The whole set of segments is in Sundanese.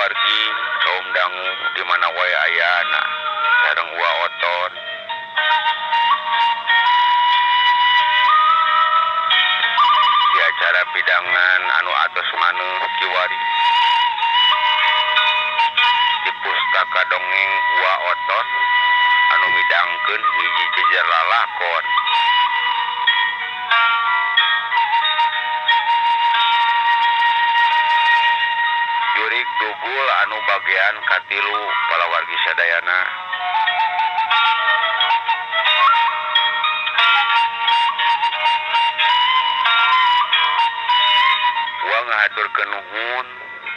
palawargi kaum dangu di mana wae ayana sareng Wa Oton. Di acara pidangan anu atos maneuh kiwari di pustaka dongeng Wa Oton anu midangkeun hiji jejer lalakon. Jurig dugul anu bagian katilu palawargi sadayana. Wa ngahaturkeun nuhun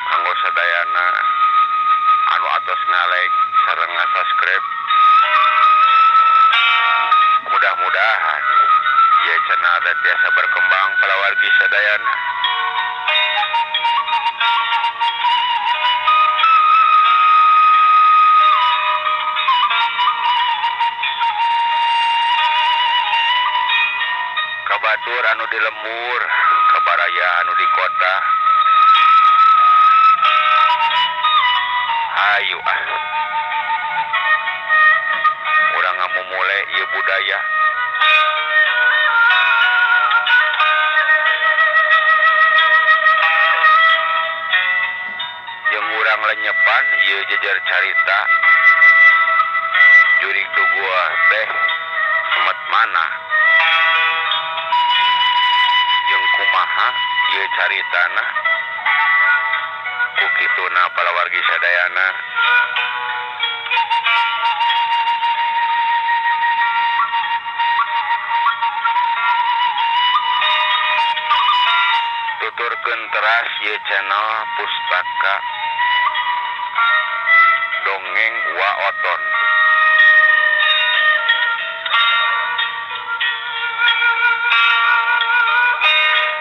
kanggo sadayana anu atos nga-like sareng nga-subscribe. Mudah-mudahan ieu channel teh tiasa berkembang palawargi sadayana. Kabatur anu di lembur, kabaraya anu di kota. Hayu ah. Urang ngamumule ieu budaya. Jeung urang lenyepan ieu jejer carita. Jurig dugul teh semet mana? Jeung kumaha ieu caritana? Ku kituna palawargi sadayana. Tuturkeun teras ieu channel Pustaka Dongeng Wa Oton.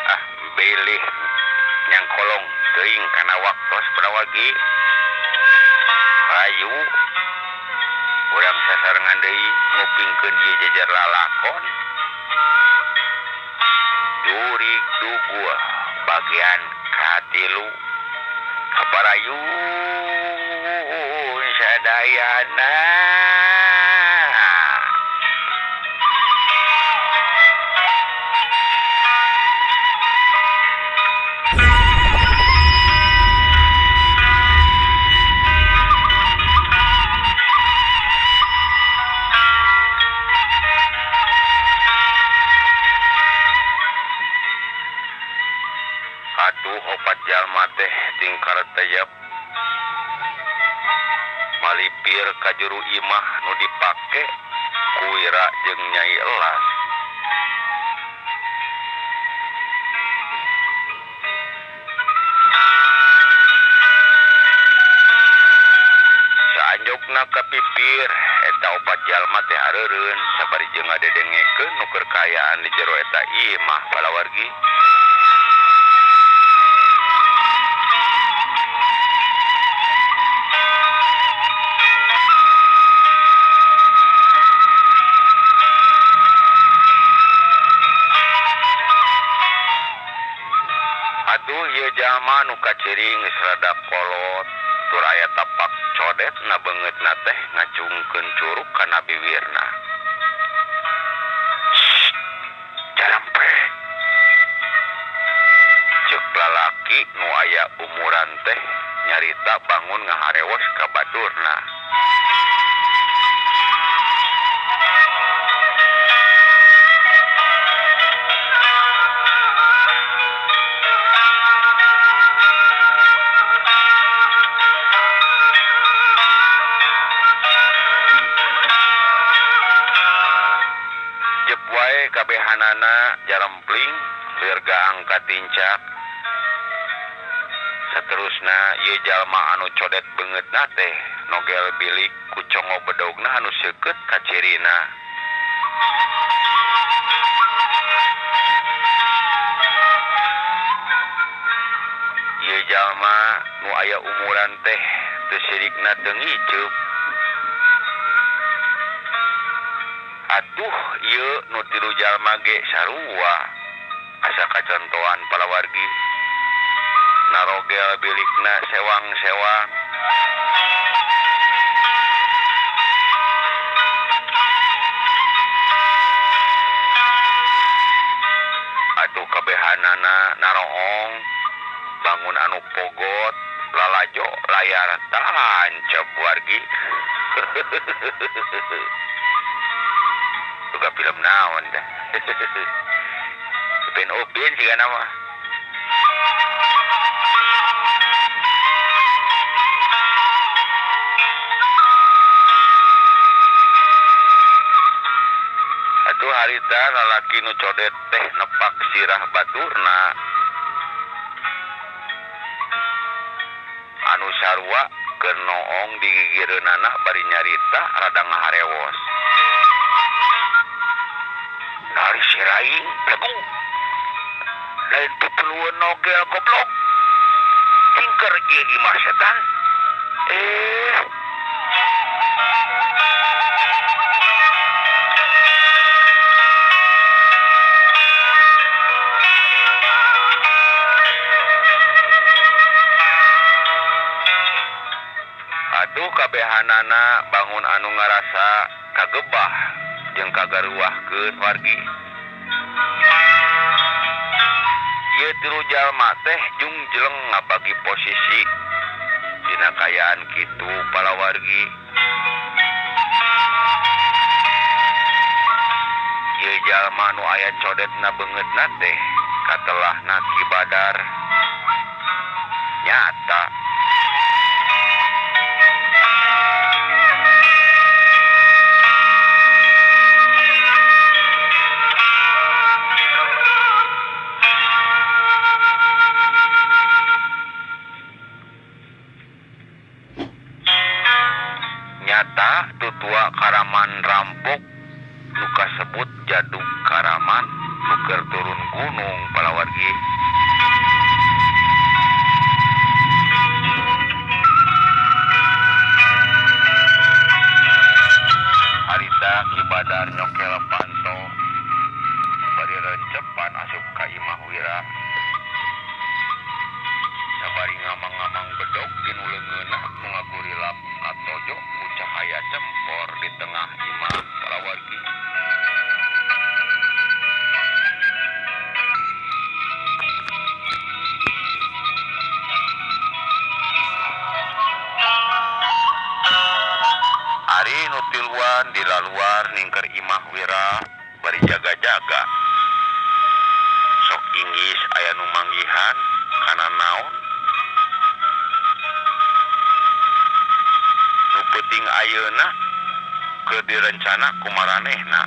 Ah, bilih nyangkolong teuing kana waktos palawargi. Hayu urang sasarengan deui ngupingkeun ieu jejer lalakon. Jurig dugul bagian katilu kaparayun sadayana. Atuh opat jalma teh tingkar teyep malipir ka juru imah nu dipake ku Wira jeung Nyai Elas. Saanjogna ka pipir eta opat jalma teh areureun sabari jeung ngadedengekeun nu keur kaayaan di jero eta imah palawargi. Aduh ieu jalma nu kaciri geus rada kolot tur aya tapak codet na beungeutna teh ngacungkeun curug kana biwirna. Jarampe. Ceuk lalaki nu aya umuran teh nyarita bangun ngaharewos ka baturna. Wae kabehanana jarempling lir gaang katincak. Saterusna ieu jalma anu codet beungeutna teh nogel bilik ku congo bedogna anu seukeut kacirina. Ieu jalma nu aya umuran teh teu sirikna teu ngiceup. Atuh ieu nu tilu jalma ge sarua asa kacontohan palawargi. Narogel bilikna sewang-sewang. Atuh kabehanana naroong bangun anu pogot lalajo layar tancep wargi. Suka film naon dah. Upin Upin siga nama. Atuh harita lalaki nu codet teh nepak sirah baturna. Anu sarua keur noong di gigireunana bari nyarita rada ngaharewos. Nari siraing bleguk. Lain pupulueun nogel goblok. Tingker ieu imah setan. Aduh kabehanana bangun anu ngarasa kagebah jeung kagaruahkeun wargi. Ieu tilu jalma teh jungjeleng ngabagi posisi dina kayaan kitu palawargi. Ieu jalma nu aya codetna beungeutna teh katelahna Ki Badar. Nyata nyata tutua Karaman rampok nu kasebut Jadug Karaman nu keur turun gunung palawargi. Harita Ki Badar nyokel panto bari rencepan asup ka imah Wira. Sabari ngamang-ngamang bedog dinu leungeunna nu ngagurilap katojo ku cahaya cempor di tengah imah palawargi. Ari nu tiluan di laluar ningker imah Wira bari jaga-jaga. Sok inggis aya nu manggihan kana naon. Nu peuting ayeuna keur direncana ku maranehna.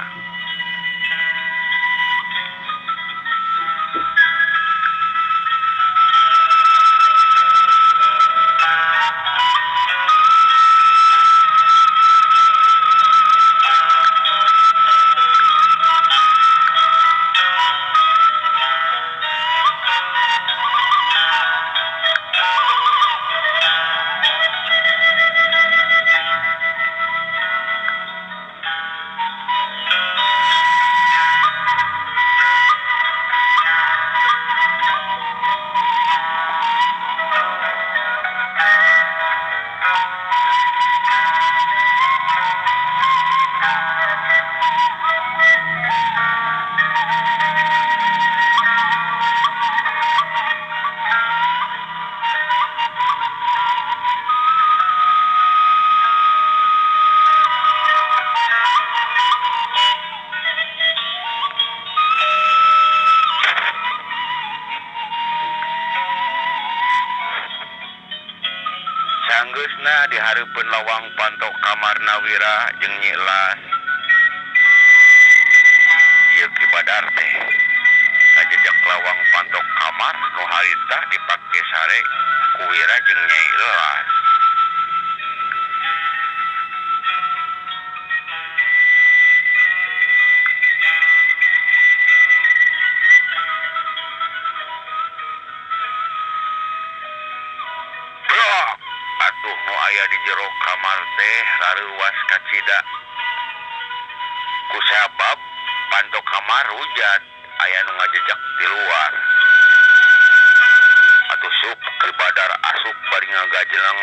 Sanggeusna di hareupeun lawang panto kamarna Wira jeung Nyi Elas. Ieu Ki Badar teh ngajejak lawang panto kamar nu harita dipake sare ku Wira jeung Nyai Elas. Atuh nu aya di jero kamar teh rareuwas kacida. Kusabab panto kamar hujan aya nu ngajejak di luar. Atuh sup Ki Badar asup bari ngagajeleng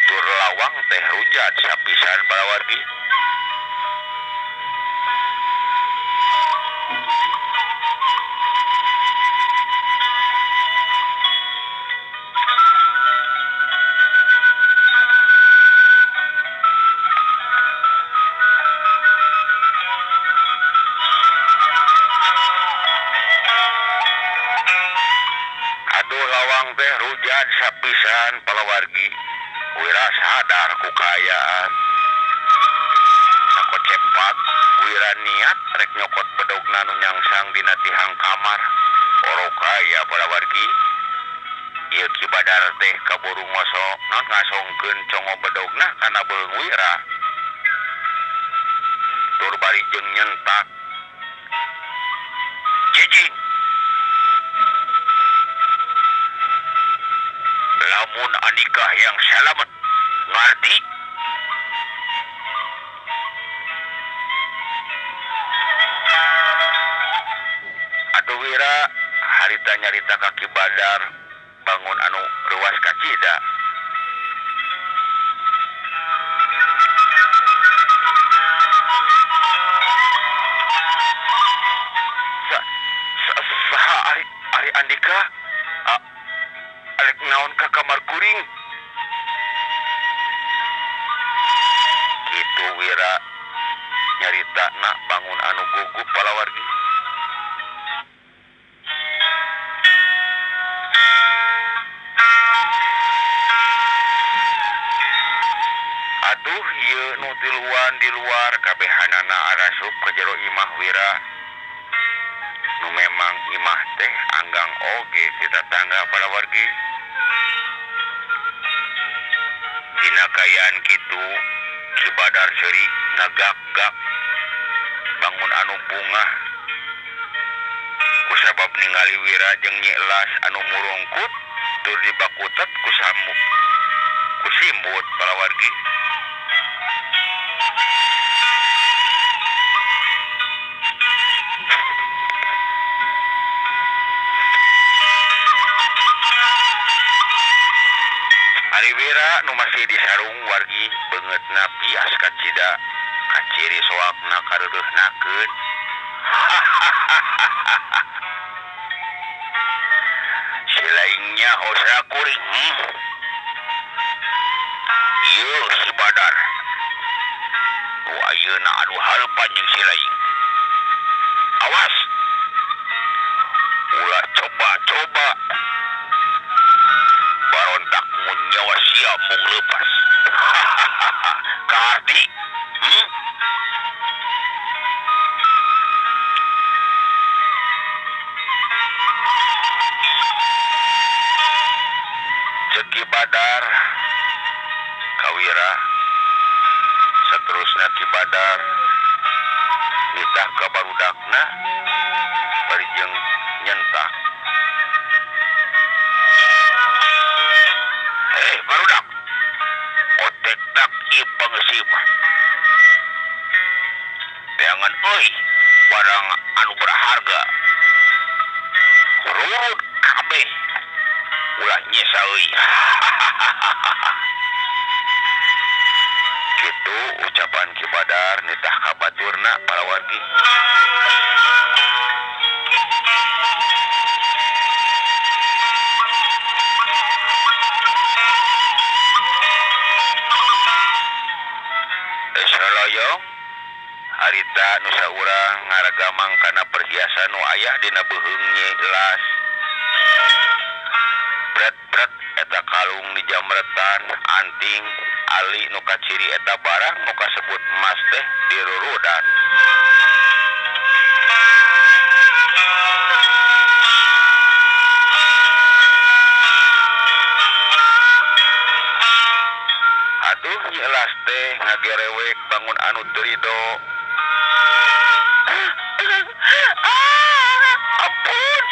tur lawang teh rujat sapisan palawargi. Teh rujat sapisan palawargi. Wira sadar ku kaayaan. Sakocepat Wira niat rek nyokot bedogna nu nyangsang dina tihang kamar. Orok aya palawargi. Ieu Ki Badar teh kaburu ngasongkeun congo bedogna kana beuheung Wira. Tur bari jeung nyentak. Cicing. Lamun Andika yang selamat, ngerti? Aduh Wira, harita nyarita ka Ki Badar bangun anu ruas kacida. Saha ari Andika? Arek naon ka kamar kuring? Kitu Wira nyarita na bangun anu gugup palawargi. Aduh ieu nu tiluan di luar kabehanana arasup ka jero imah Wira. Nu memang imah teh anggang oge ti tatangga palawargi. Dina kaayaan kitu Ki Badar seuri ngagak-gak bangun anu bungah kusabab ningali Wira jeung Nyi Elas anu murungkut tur dibakutet ku samuk ku simbut palawargi. Ari Wira nu masih di sarung wargi beungeutna pias kacida kaciri soakna kareureuhnakeun. Si lainnya hosa kuring. Ieu si Badar. Tu ayeuna anu hareupan jeung si lain. Awas. Ulah coba-coba. Barontak mun nyawa sia mung leupas. Kaharti? Ceuk Ki Badar ka Wira. Saterusna Ki Badar nitah ka barudakna bari jeung nyentak. Barudak, otek tak ieu pangeusima. Teangan euy barang anu berharga. Rurut kabeh. Ulah nyesa euy. Kitu ucapan Ki Badar nitah ka baturna palawargi. Saloyong harita nu saurang ngaragamang kana perhiasan nu aya dina beuheung Nyi Elas. Bret-bret eta kalung di jamretan anting ali nu kaciri eta barang nu kasebut emas teh dirurudan. Aduh Nyi Elas teh ngagerewek bangun anu teu rido. Ampun,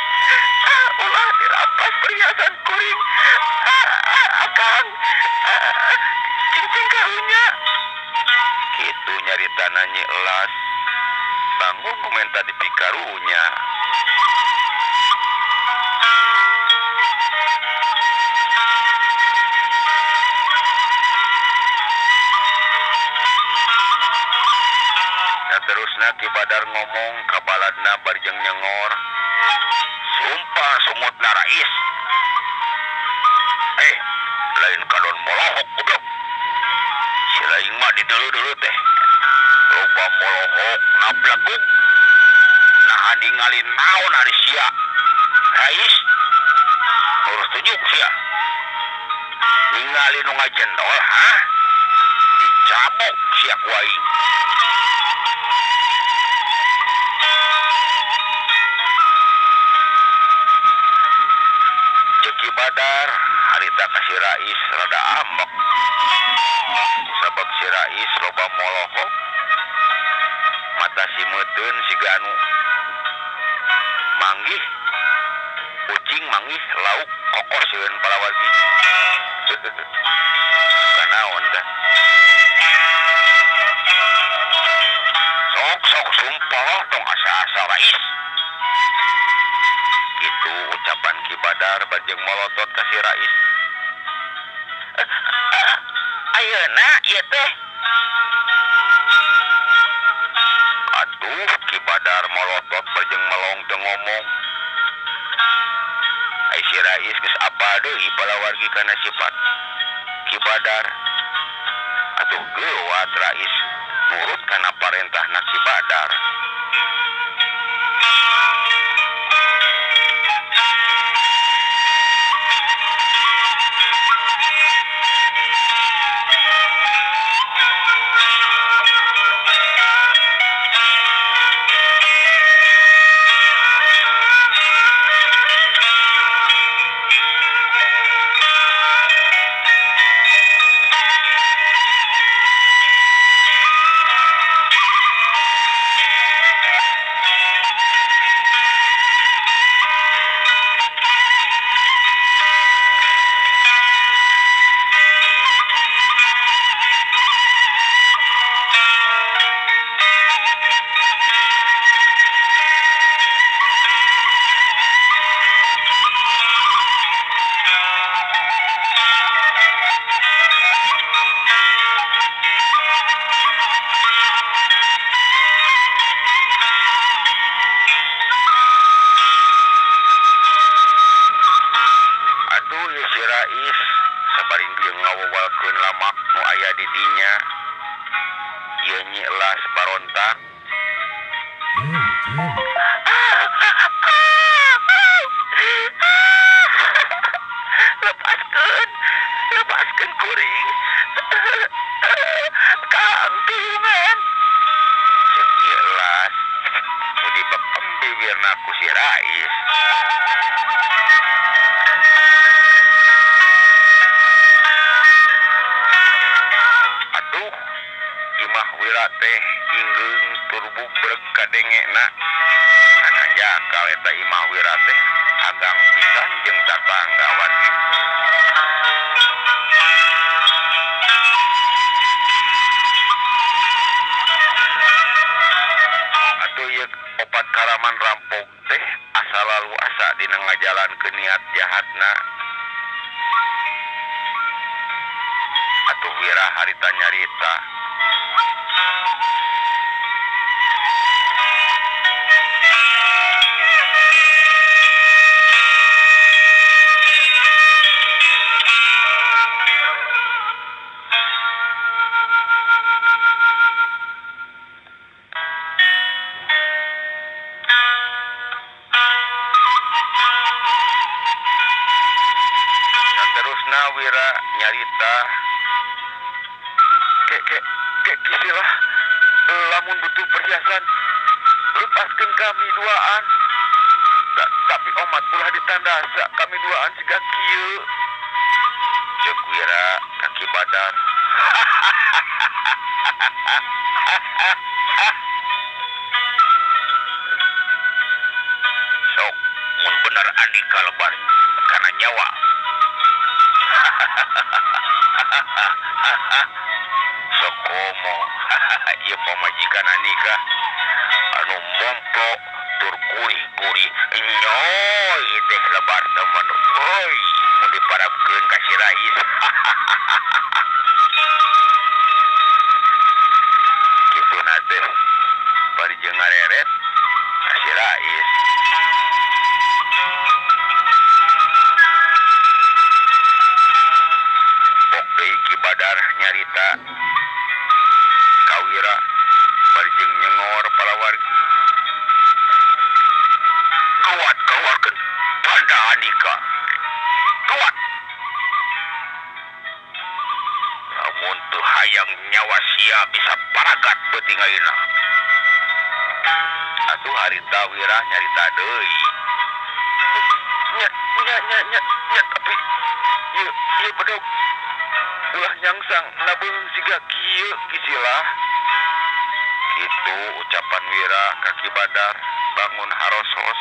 ulah dirampas perhiasan kuring. Akang, cincin karunya. Kitu nyaritana Nyi Elas bangun menta dipikarunya. Saterusna Ki Badar ngomong ka baladna bari jeung nyengor. Sumpah sumutna Rais. Lain kadon molohok goblok. Si lain mah didulu-dulu teh. Loba molohok nablaguk. Nah ningali naon ari sia. Rais. Nurus tunjuk sia. Ningali nu ngajendol ha? Dicabok sia ku aing. Ceuk Ki Badar harita ka si Rais rada ambek. Sabab si Rais loba molohok. Mata si meuteun siga anu manggih kucing manggih lauk kokos sieun palawargi. Suka naon tah. Sok-sok sumpah tong asa-asa Rais. Itu ucapan Ki Badar bajeng molotot ka si Rais. Ayeuna ieu teh. Aduh, Ki Badar molotot bajeng melong teu ngomong. Ai si Rais geus apa deui palawargi kana sifat Ki Badar. Atuh geuwat Rais nurut kana parentahna Ki Badar. Lepaskeun kuring. Kangtungan. Cek jelas. Nu dibekem bibirna ku si Rais. Aduh, imah Wira teh inggeung tur bubreg kadengena. Ngan hanjakal eta imah Wira teh agang pisan jeung tatangga wargi. Atuh ieu opat karaman rampok teh asa lalu asa dina ngajalankeun niat jahatna. Atuh Wira harita nyarita. Saterusna Wira nyarita. Ke kisilah lamun butuh perhiasan lepaskan kami duaan. Tapi omat ulah ditandasa kami duaan siga kieu. Ceuk Wira ka Ki Badar. Sok mun bener andika lebar kana nyawa. Sokomo ieu pamajikan andika anu momplo tur gurih-gurih nyoy teh lebar teman euy mun diparabkeun ka si Rais. Kituna teh bari jeung Badar nyarita ka Wira bari jeung nyengor palawargi. Gawat keluarkeun tanda andika. Gawat. Lamun teu hayang nyawa sia bisa paragat beuting ayeuna. Atuh harita Wira nyarita deui. Nya nya nya nya nya tapi ieu ieu bedog ulah nyangsang nabeung siga kieu kisilah. Kitu ucapan Wira ka Ki Badar bangun harosos.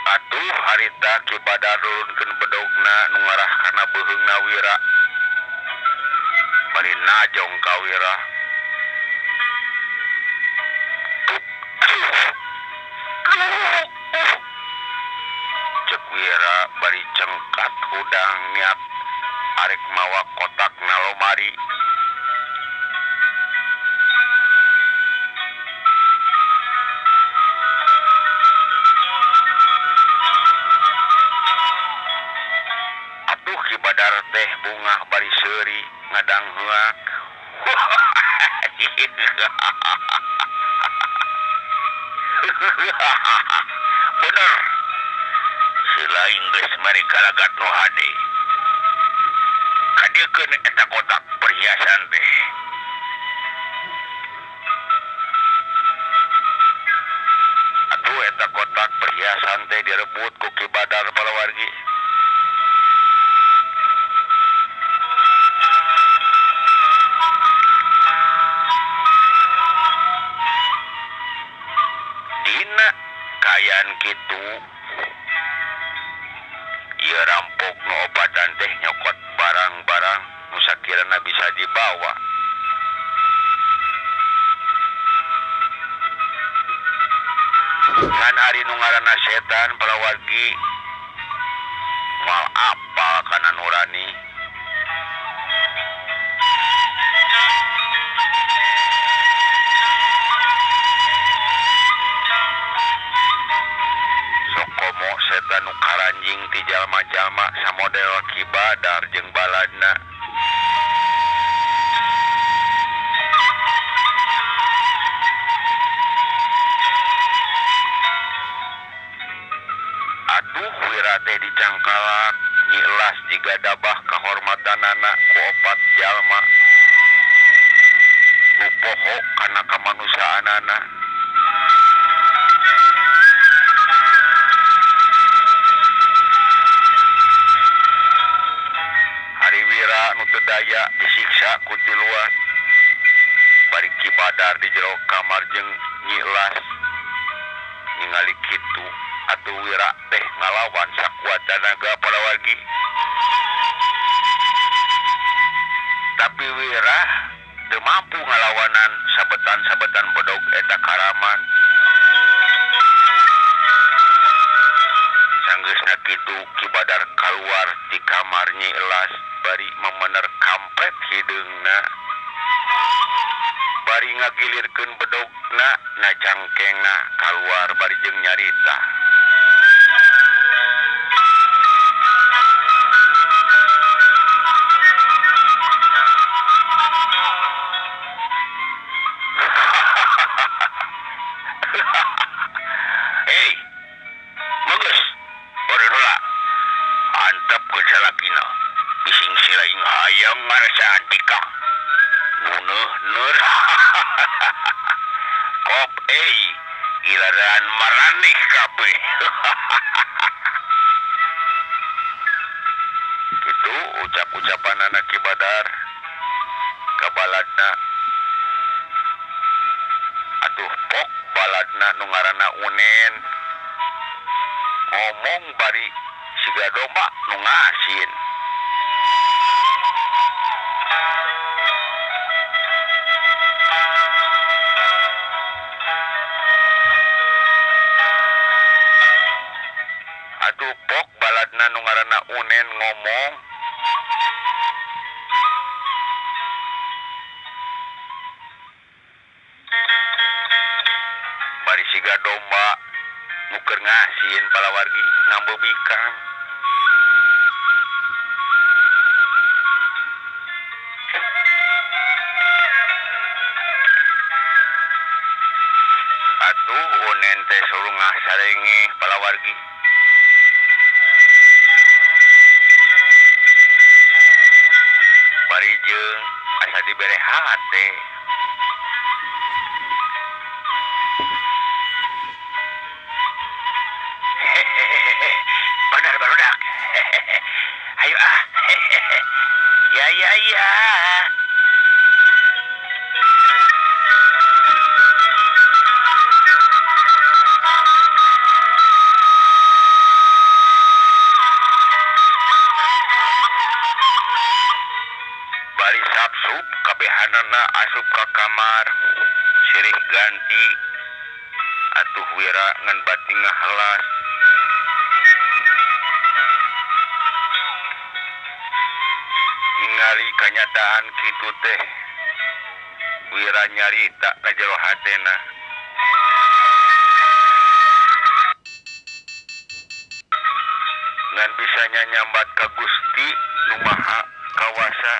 Atuh harita Ki Badar nurunkeun bedogna nu ngarah kana beuheungna Wira. Bari najong ka Wira. Cek Wira bari cengkat hudang niat arek mawa kotak na lomari. Atuh Ki Badar teh bungah bari seuri ngadanghuak. Bener. Selain geus mere galagat nu hade. Kadiekeun eta kotak perhiasan teh. Atuh eta kotak perhiasan teh direbut ku Ki Badar palawargi. Dina kaayaan kitu ieu rampok nu obatan teh nyokot barang-barang nu sakirana bisa dibawa. Ngan ari nu ngaranna setan palawargi moal apal kana nurani. Sokomo setan nu karanjing ti jalma-jalma samodel Ki Badar jeung baladna. Aduh Wira teh dicangkalak nyilas jiga dabah kahormatanana ku opat jalma nu poho kana kamanusiaanana. Ari Wira nu teu daya disiksa ku tiluan. Bari Ki Badar di jero kamar jeung nyilas ningali kitu atuh Wira teh ngalawan sakuat tanaga palawargi. Tapi Wira teu mampu ngalawanan sabetan-sabetan bedog eta karaman. Sanggeusna kitu Ki Badar kaluar ti kamar Nyi Elas bari memener kampret hideungna. Bari ngagilirkeun bedogna na cangkengna kaluar bari jeung nyarita. Hei, bagus, bodoh heula. Antepkeun salakina. Bising silaing hayang ngarasaan bikang. neuh-neur. Kop euy gilaran maraneh kabeh. Kitu ucap-ucapanana Ki Badar ka baladna. Atuh pok baladna nu ngaranna Unen. Ngomong bari siga domba nu ngasin. Aduh pok baladna nu ngaranna Unen ngomong bari siga domba nu keur ngasin palawargi ngambebikan. Atuh Unen teh surungah sarenge palawargi. Bari jeung asa dibere hate. Benar barudak. Ayo ah. Ya ya ya. Bari sapsup kabehanana asup ka kamar sirih ganti. Atuh Wira ngan bati ngahelas. Ningali kanyataan kitu teh Wira nyarita ka jero hatena. Ngan bisa nyambat ka Gusti nu Maha Kawasa.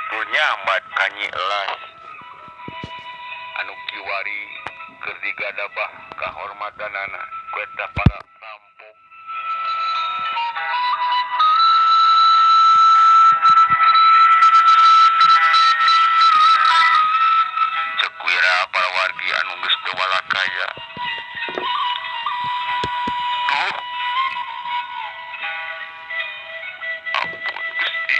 Tu nyambat ka Nyi Elas anu kiwari keur digadabah kahormatanana ku eta para rampok. Ceuk Wira palawargi anu geus teu walakaya. Duh. Ampun Gusti.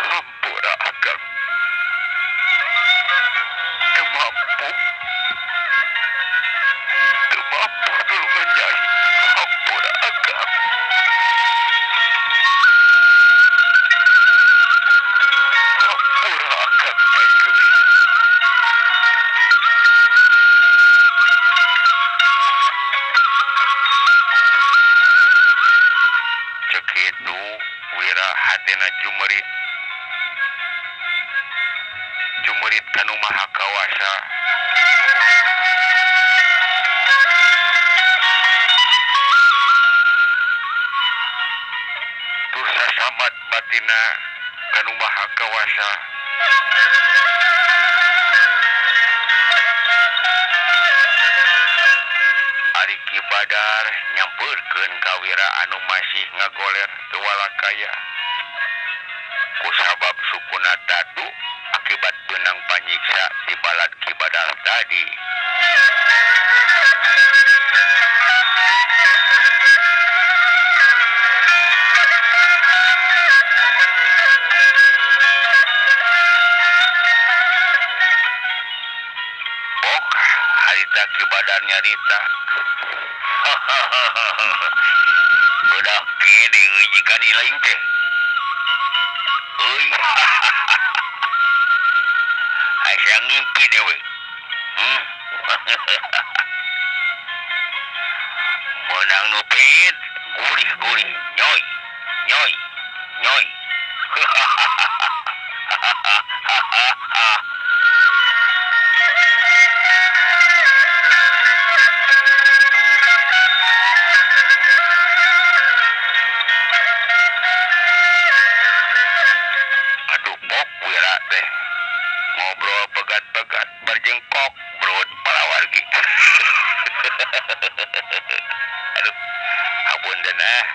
Hampura akang. Teu mampu. Teu mampu nulungan Nyai. Hampura akang. Hampura akang Nyai Geulis. Ceuk kitu Wira hatena jumerit. Jumerit ka nu Maha Kawasa. Tur sasambat batina ka nu Maha Kawasa. Ari Ki Badar nyampeurkeun ka Wira anu masih ngagoler teu walakaya. Kusabab sukuna tatu akibat benang panyiksa ti balad Ki Badar tadi. Pok harita Ki Badar nyarita. Budak kene euy jika nilaing teh. Euy. Asa ngimpi dewe. Meunang nu pengit gurih-gurih nyoy nyoy nyoy. Aduh pok Wira teh ngobrol pegat-pegat berjengkok berut palawargi. Aduh, apunten ah.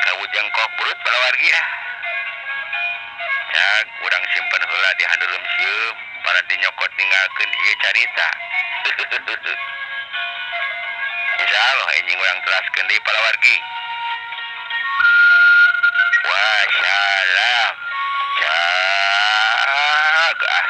Kawu jengkok berut palawargi ah. Cag urang simpen heula di handeuleum sieum paranti nyokot ninggalkeun ieu carita. Insyaallah enjing urang teraskeun deui palawargi. Wassalam. Cag ah.